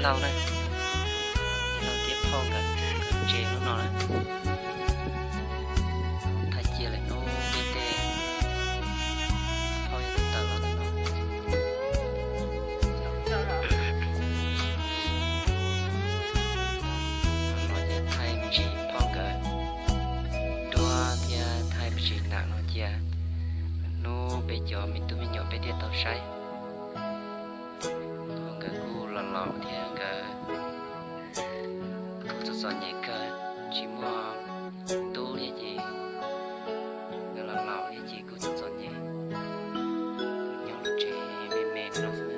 Lauj na, Lauj thiab phauj nkawd tsev hnub no na, thaij cia lawm hnub peb tej phauj yog tus tawm los ntawm no. No ces thaij me ntsis phauj nkawd duab thiab thaij me ntsis nam no cia hnub peb cov me tub me nyuam peb thiaj tau saib. Nkawd kuj los laus thiab nkawd kuj txom txom nyem kawg, tsis muaj tub thiab ces nkawd los laus thiab ces kuj txom txom nyem, nyob lub tsev me me no xwb.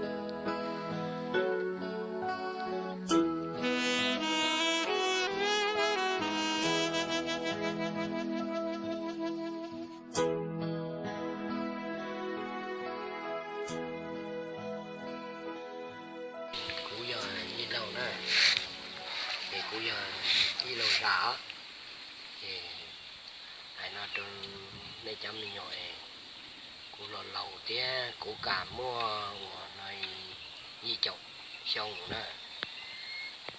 Kuv yog Yij Laug na, es kuv yog Yij Laug Zam os. Es hais no rau nej cov me nyuam es, kuv los laus thiab kuv kam muaj uas no yim caum xyoo na,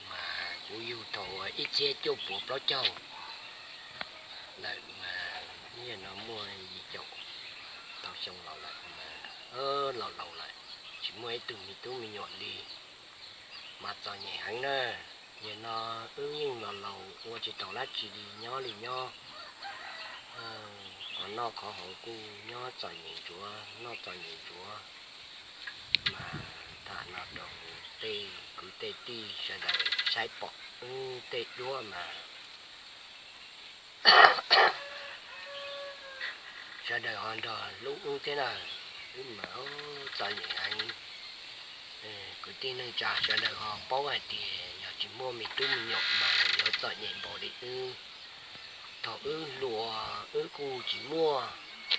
mas kuv yug thaum ib txhiab cuaj puas plaub caug lawm mas, nim no muaj yim caum tau xyoo los lawm mas, los laus lawm, tsis muaj ib tug me tub me nyuam li, mas txom nyem heev na. Nim no wb yeej los laus ua tsis tau dab tsi li, nyob li nyob, qhov noj qhov haus kuj nyob txom nyem ntsuav, noj txom nyem ntsuav. Mas tham no rau tej kwv tej tij sawv daws saib pom wb tej duab mas sawv daws ho nrog hlub wb thiab na. Wb mas txom nyem heev. Kwv tij neej tsa sawv daws ho paub hais tias yog tsis muaj me tub me nyuam mas yuav txom nyem npaum li wb. Thaum wb hluas wb kuj tsis muaj,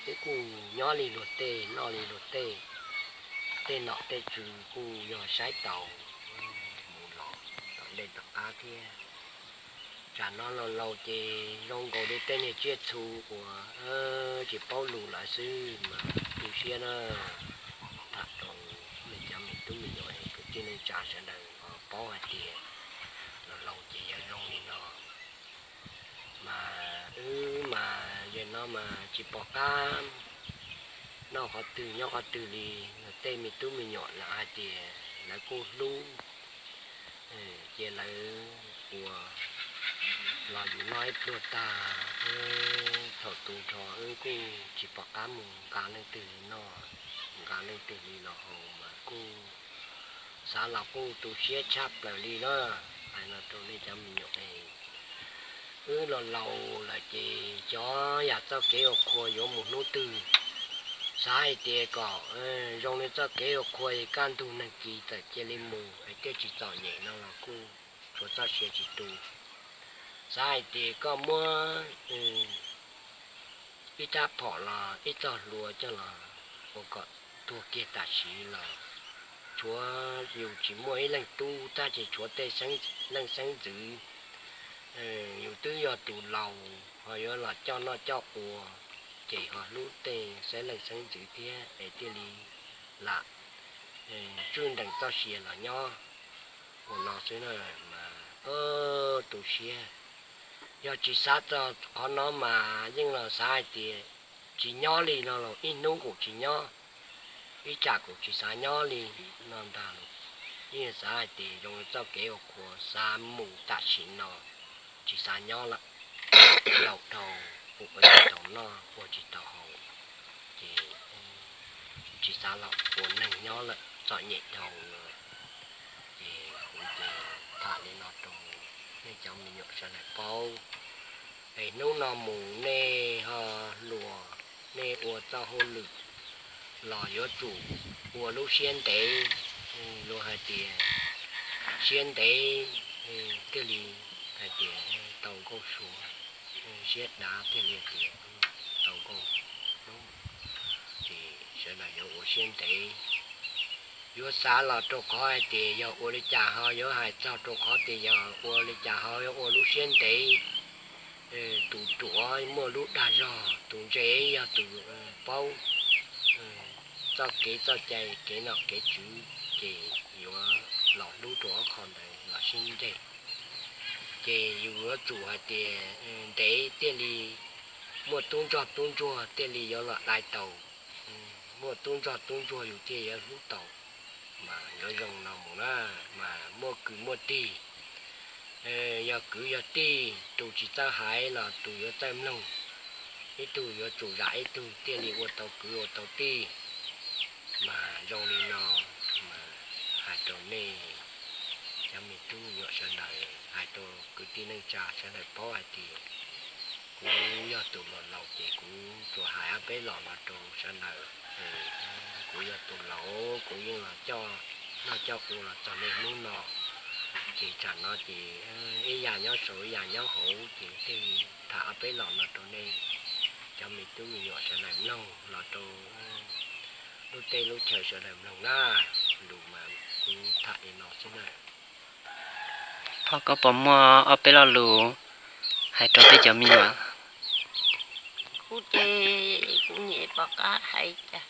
wb kuj nyob li luag tej, noj li luag tej, tej nom tej tswv kuj yog saib taus mus los tom ntej tom qab thiab. Tsam no los laus ces zoo nkaus li tej niag tsiaj txhu uas tsis paub lus lawm xwb mas tu siab na. Tham rau nej cov me tub me nyuam kwv tij neej tsa sawv daws ho paub hais tias los laus ces yog zoo li no. Mas wb mas yog no mas tsis pom qab noj qhov twg nyob qhov twg li. Tej me tub me nyuam lawv hais tias lawv kuj hlub, ces lawv ua los yus noj ib pluag tag, thaum tu nrho wb kuj tsis pom qab mus nqa leej twg li noj, nqa leej twg li los haus mas kuj xav los kuj tu siab tshaj plaws li na. Hais no rau nej cov me nyuam es, wb los laus lawm ces xyov yam txoj kev ua qhua yuav mus hnub twg. Xav hais tias kom zoo li txoj kev ua qhua es kaj ntug neeg kis txawm cia li mus es thiaj tsis txom nyem no los kuj tshuav txoj sia tsis tu. Xav hais tias koj muab ib rab phom los ib txoj hlua coj los ua kom tuag kiag tam sim los tshuav yus tsis muaj ib leeg tub tab sis tshuav tej leej xeeb ntxwv. Yus twb yog tus laus ho yuav los coj noj coj ua, ces ho hlub tej xeeb leej xeeb ntxwv thiab es thiaj li lam tswj ntees txoj sia los nyob ua no xwb na. Mas tu siab, yog tsis xav txog qhov no mas yeej los xav hais tias tsis nyob li no los ib hnub kuj tsis nyob, ib tsam kuj tsis xav nyob li no ntag los. Yeej xav hais tias zoo li txoj kev ua qhua xav mus tam sim no, tsis xav nyob lawm. Laus dhau, ua tsis tau noj ua tsis tau haus, ces tsis xav los ua neeg nyob lawm, txom nyem dhau lawm. Ces kuv ces tham li no rau nej cov me nyuam sawv daws paub. Es hnub no mus nej ho hluas, nej ua txoj hauj lwm los yuav tsum ua lub siab ntev. Luag hais tias siab ntev thiaj li hais tias tau nkauj suav, siab dav thiaj li tias tau nkauj hnub. Ces sawv daws yuav ua siab ntev, yuav xav los rau qhov hais tias yog ua li cas ho yuav hais txog rau qhov tias yog ua li cas ho yuav ua lub siab ntev. Tus ruam muaj lub dag zog, tus ntse yog tus paub txoj kev txoj cai kev nom kev tswv, ces yuav los hlub rau ob qho ntawd los sib ntsib. Ces yus yuav tsum hais tias ntev thiaj li muaj tub ntsoj tub ntsuag thiaj li yuav los dai tau, muaj tub ntsoj tub ntsuag yus thiaj yuav hlub tau. Mas yuav zoo no mus na, mas muaj kwv muaj tij, yog kwv yog tij tus tsis txawj hais los tus yuav txawj mloog, ib tug yuav tsum zam ib tug thiaj li ua tau kwv ua tau tij. Mas zoo li no, mas hais rau nej cov me tub me nyuam sawv daws, hais rau kwv tij neej tsa sawv daws paub hais tias kuv yog tus laus laus ces kuv tsuas hais ob peb los no rau sawv daws. Kuv yog tus laus, kuv yeej los coj noj coj ua los txog niaj hnub no, ces tsam no ces ib yam nyob saum ib yam nyob hauv, ces thiaj li tham ob peb los no rau nej cov me tub me nyuam sawv daws mloog, los rau lub teb lub chaw sawv daws mloog na. Lus mas kuv tham li no xwb na. Thov koj puas muaj ob peb lo lus hais rau peb cov me nyuam? Kuv ces kuv nyem pom qab hais cas,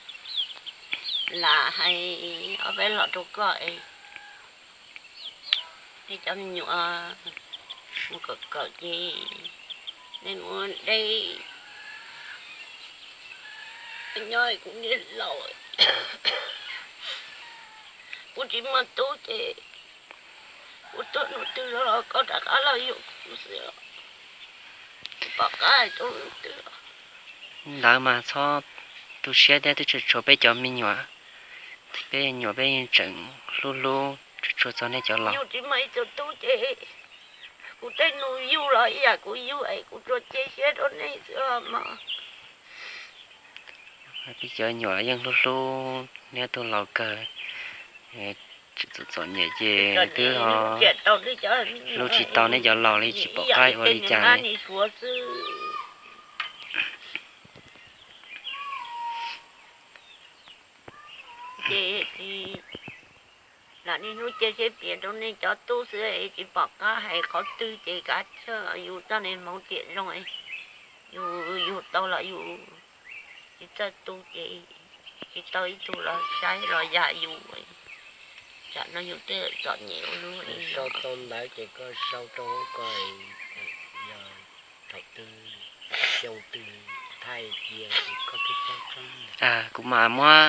lam hais ob peb lo rau koj es nej cov me nyuam mus kawm kawm ces nej mus deb nyob, kuv niam laus, kuv tsis muaj tub ces kuv tuaj hnub twg los koj rov qab los yuav kuv xwb, pom qab hais rau hnub twg. Ntawd mas txhob tu siab thiab, twb tsuas tshuav peb cov me nyuam, peb nyuam peb yeej tseem hlub hlub tsuas tsuas txog nej cov laus. Yus tsis muaj ib tug tub ces kuv tej nus yug los ib yam kuv yug es kuv tsuas cia siab rau nej xwb os mog. Peb cov nyuam yeej hlub hlub neb tug laus kawg, tsis txom txom nyem ces twb ho hlub tsis tau neb cov laus li, tsis pom qab ua li cas li. Ces lam niaj hnub cia siab piav rau nej cov tub xwb, tsis pom qab hais qhov twg ces kav tsij yus txoj niag hmoov tsim zoo, yus yug tau los yus tsis txawj tu ces tsis tau ib tug los saib los yam yus. Tsam no yus twb txom nyem ua luaj li. Sau tau ntawd ces koj sau rau koj, yog thaum twg xyoo twg thaij cia koj twb paub tseeb. Kuv mam muab,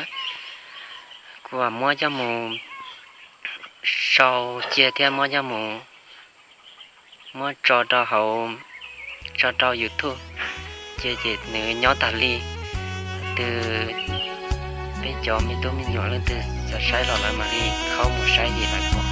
kuv mam muab coj mus sau cia thiab muab coj mus, muab tso rau hauv, tso rau YouTube, ces ces nws nyob tas li. Twg peb cov me tub me nyuam leej twg xav saib los lawv mam li khaub mus saib ces lawv pom.